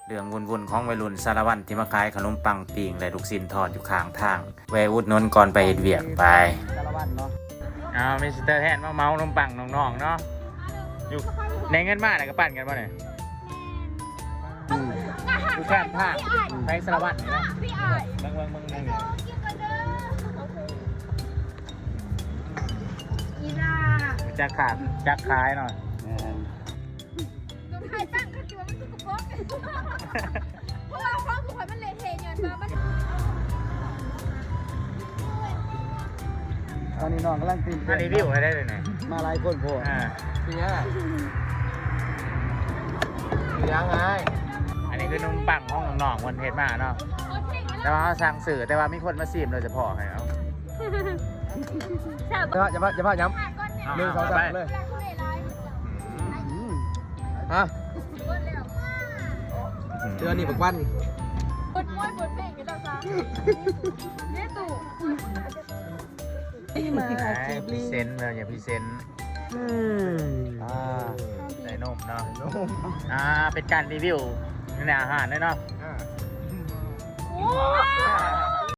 ເລື່ອງວຸ່ນໆຂອງໄວລຸ້ນສາລະວັນທີ່ມາຂາຍຂະໜົມປັງປີ້ງ ແລະ ລູກຊີ້ນທອດຢູ່ຂ້າງທາງ ແວະອຸດໜູນກ່ອນໄປເຮັດວຽກ. ໄປ ສາລະວັນເນາະ. ເອົາ ມິສເຕີແທນມາເໝົາຂະໜົມປັງນ້ອງໆເນາະ. ຢູ່ ໄດ້ເງິນມາແລ້ວກໍປັນກັນບໍ່ນີ້? ອືມ ຢູ່ແຄມທາງໄປສາລະວັນນີ້ເນາະ. ເບິ່ງໆໆໆ ຈັກຂາຍ ຈັກຂາຍເນາະ. ແມ່ນ. ຂາຍປັງ ຄັນຊິວ່າມັນສົກກະປົກ ເພາະວ່າຂອງຂອງຂ້ອຍມັນເລະເທະ ຍ້ອນວ່າມັນ ຕອນນີ້ນ້ອງກຳລັງຕື່ນເຕັ້ນ ມາຣີວິວໃຫ້ໄດ້ເລີຍນີ້ ມາຫຼາຍຄົນໂພດ. ອ່າ ເປັນຫຍັງ? ເປັນຫຍັງອ້າຍ? ອັນນີ້ຄືໜົມປັງຂອງນ້ອງໆເພິ່ນເຮັດມາເນາະ ແຕ່ວ່າເຮົາສັ່ງຊື້ ແຕ່ວ່າມີຄົນມາຊີມໂດຍສະເພາະໃຫ້ເອົາ. ແຊບບໍ່? ຢ່າພາດ ຢ່າພາດຫຍັງ. ເອົາ ໜຶ່ງ ສອງ ສາມ ເອົາໄປ ເອົາເລີຍ. ອືມ ຮະ ເທື່ອນີ້ບັກວັນ ເປີດມວຍເປີດເພງກັນແລ້ວຊະ ເນຕູ ນີ້ມາ ອ່າ ພຣີເຊັນເນາະ ຢ່າພຣີເຊັນ. ອືມ ອ່າ ໄດ້ນົມເນາະ ໄດ້ນົມ. ອ່າ ເປັນການຣີວິວໃນອາຫານເລີຍເນາະ. ອ່າ ໂອ້